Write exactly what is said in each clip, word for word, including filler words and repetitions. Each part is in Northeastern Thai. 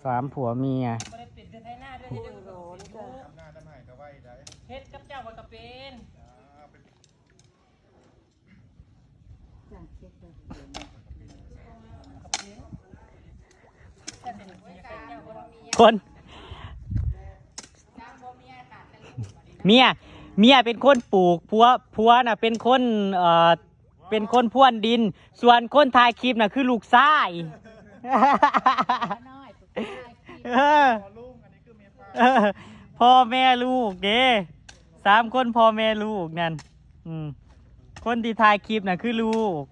สามผัวเมีย บ่ได้เป็นแต่ไถนาเด้อ เฮ็ดกับเจ้าก็เป็น คน เมีย เมียเป็นคนปลูก ผัว ผัวน่ะเป็นคน เอ่อ เป็นคนพรวนดิน ส่วนคนถ่ายคลิปน่ะคือลูกชาย เออ เออ พ่อแม่ลูกเด้ สามคนพ่อแม่ลูกนั่น อืม คนที่ถ่ายคลิปน่ะคือลูก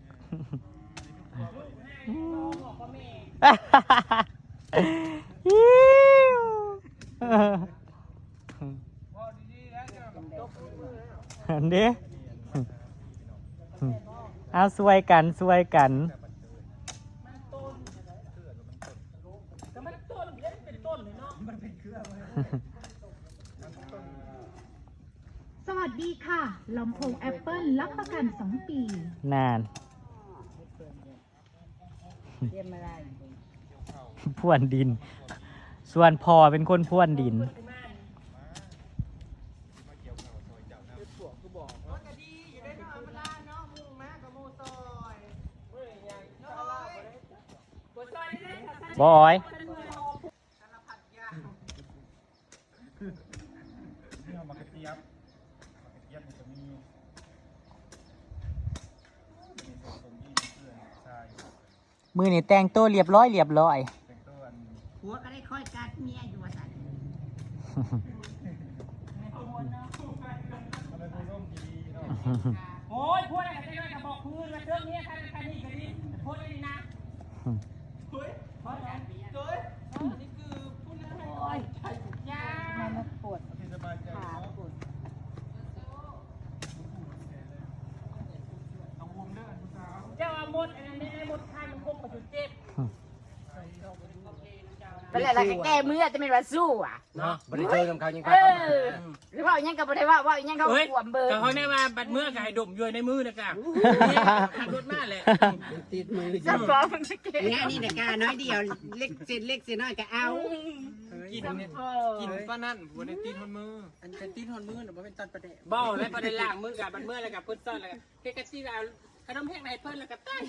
อันเด้ เอาช่วยกัน ช่วยกัน สวัสดีค่ะ ลำโพงแอปเปิลรับประกันสองปี นาน เตรียมอะไร พรวนดิน ส่วนพ่อเป็นคนพรวนดิน บอย นี่เอามากระเจี๊ยบมากระเจี๊ยบมันจะมีมีสมมีเพื่อนใช่ มือนี่แต่งตัวเรียบร้อยเรียบร้อย แต่งตัวอัน ผัวก็ได้ค่อยกัดเมียอยู่ว่าซั่น มันเป็นผู้ร่มดีเนาะ โอ้ยพวกอะไรกันจะบอกพื้นมาเจอเนี่ยใครเป็นใครนี่กันนี่พวกนี้นะเฮ้ยเฮ้ยเฮ้ยนี่คือผู้เล่น โอ้ยยา มันปวด ที่สบายใจ ขา เนาะ ปวด กังวลเรื่องผู้สาวเจ้าเอาหมดอันนั้นได้หมดไข้มันคงไปจุดเจ็บ ไปแล้วเราก็แก้มือจะเป็นว่าสู้อ่ะ เนาะบริเทิงนำเขายัง เอ พัก อหรือว่ายังก็บ่ได้ว่าว่ายังเขา เฮ้ย ขวมเบอร์ ก็เขาแน่ว่าบัดเมื่อก็ให้ดมอยู่ในมือนะกะขับรถมาแหละ ติดมือ เจ้าของมันจะเก่ง เนี่ยนี่นะกาน้อยเดียว เล็กเศษเล็กเศษน้อยก็เอา กินกินป้านั่นหัวในตีนหัวมือ อันเป็นติดหอนมือหรือว่าเป็นตอนประเดะ บ่แล้วพอได้ล้างมือกับบัดเมื่อแล้วกับพุทธซ้อนแล้วก็เฮ็ดกะซี่เอาขนมแห้งให้เพิ่นแล้วก็ตั้ง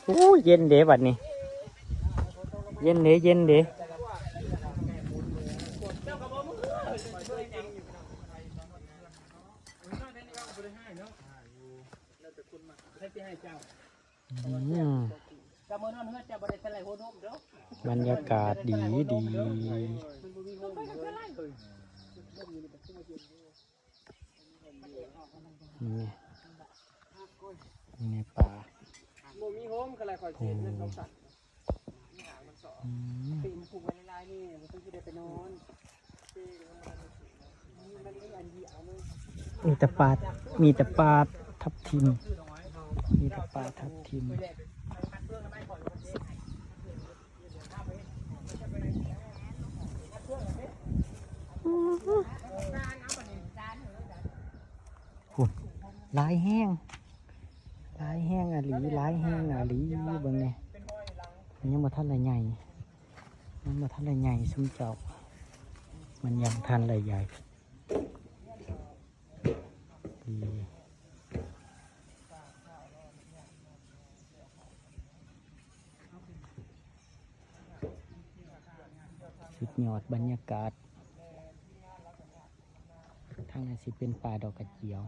โอ้ยเย็นเด้บัดนี้ เย็นเด้เย็นเด้ ให้สิให้เจ้า อืม เจ้ามื้อนอนเฮือนเจ้าบ่ได้ใส่หัวนมเด้อบ รรยากาศดีดี มันบ่มีหัว นี่นี่ป่า บ่มีโฮมก็เลยคอยเสียเงินเขาสั่น อืม ปีนผูกไว้หลายๆนี่มันต้องสิได้ไปนอน มีแต่ปลา มีแต่ปลาทับทิม มีแต่ปลาทับทิม โอ้ยหลายแฮง หลายแฮงอะหลี หลายแฮงอะหลี เบิ่งแหน่ มันยังบ่ทันละใหญ่ มันบ่ทันละใหญ่ซุมเจ้า มันยังทันละใหญ่ ดี สุดยอดบรรยากาศ ทางนั้นสิเป็นป่าดอกกระเจียว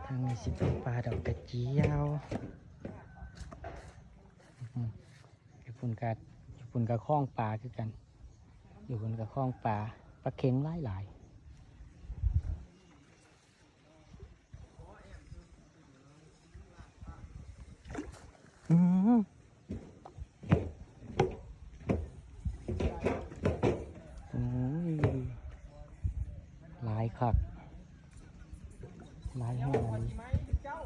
ทางนี้สิเป็นป่าดอกกระเจียว อืม อยู่พุ่นกะ อยู่พุ่นกะคลองปลาคือกัน อยู่พุ่นกะคลองปลา ปลาเข็งหลายหลาย อืม โอ้ย หลายคัก หลายแฮงอันนี้ เจ้า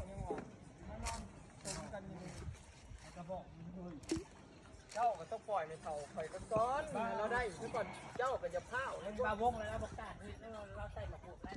ก็ต้องปล่อยให้เฒ่าข่อยก่อนๆ เราได้ซะก่อน เจ้าก็อย่าพร้าว มันว่าวงแล้วเราประกาศนี่เราใส่หมวกแล้ว